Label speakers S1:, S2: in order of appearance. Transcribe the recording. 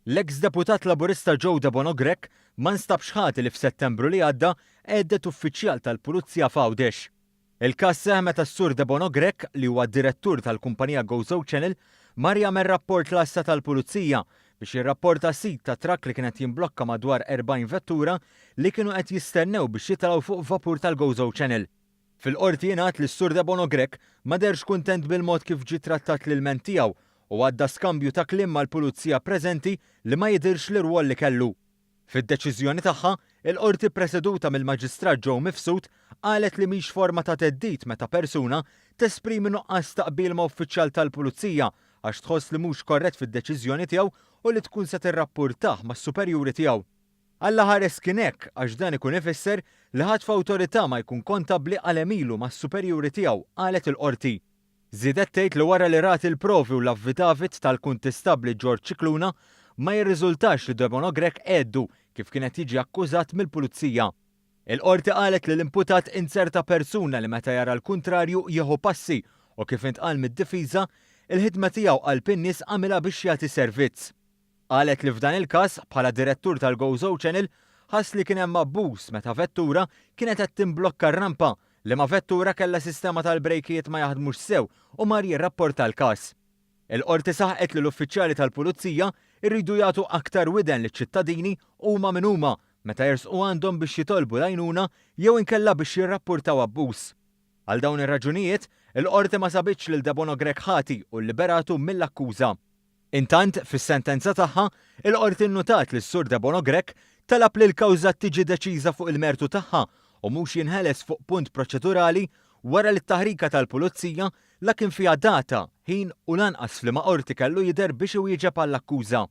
S1: L-eks Deputat Laburista Joe Debono Grech ma nstabx ħati li f'Settembru li għadda għeddet uffiċjal tal-Pulizija f'Għawdex. Il-każ seħħ meta s-Sur Debono Grech, li huwa direttur tal-kumpanija Gozo Channel, mar jagħmel rapport l-għassa tal-Pulizija biex jirrapporta sid ta' trakk li kien qed jimblokka madwar 40 vettura li kienu qed jistennew biex jitilgħu fuq vapur tal-Gozo Channel. Fil-Qorti jingħad li s-Sur Debono Grech ma deherx kuntent bil-mod kif ġie trattat l-ilment tiegħu u għadda skambju ta' kliem mal-pulizija preżenti li ma jidhirx l-irwol li kellu. Fid-deċiżjoni tagħha, il-Qorti ppreseduta mill-Maġistrat Joe Mifsud qalet li mhix forma ta' theddid meta persuna tesprimi nuqqas ta' qbil ma' uffiċjal tal-pulizija għax tħoss li mhux korrett fid-deċiżjoni tiegħu u li tkun se tirrappurtah mas-superjuri tiegħu. Alla ħares kien hekk għax dan ikun ifisser li ħadd f'awtorità ma jkun kontabbli għal għemilu mas-superjuri tiegħu, qalet il-Qorti. Żiedet tgħid li wara li rat il-provi u l-affidavit tal-Kuntistabbli George Scicluna, ma jirriżultax li Debono Grech għeddu kif kien qed jiġi akkużat mill-Pulizija. Il-Qorti qalet li l-imputat inzerta persuna li meta jara l-kuntrarju jieħu passi u kif intqal mid-difiża, il-ħidma tiegħu qalb in-nies għamilha biex jagħti servizz. Qalet li f'dan il-każ, bħala direttur tal-Gozo Channel, ħass li kien hemm abbuż meta vettura kienet qed timblokka r-rampa, liema vettura kellha sistema tal-brejkijiet ma jaħdmux sew u mar jirrapporta l-każ. Il-Qorti saħqet li l-uffiċjali tal-Pulizija jridu jagħtu aktar widen liċ-ċittadini huma min huma meta jersqu għandhom biex jitolbu l-għajnuna jew inkella biex jirrappurtaw abbuż. Għal dawn ir-raġunijiet, il-Qorti ma sabitx lil Debono Grech ħati u lliberatu mill-akkuża. Intant, fis-sentenza tagħha, il-Qorti nnutat li s-Sur Debono Grech talab li l-kawża tiġi deċiża fuq il-mertu tagħha u mhux jinħeles fuq punt proċedurali wara li t-taħrika tal-Pulizija la kien fiha data, ħin u lanqas f'liema qorti kellu jidher biex iwieġeb għall-akkuża.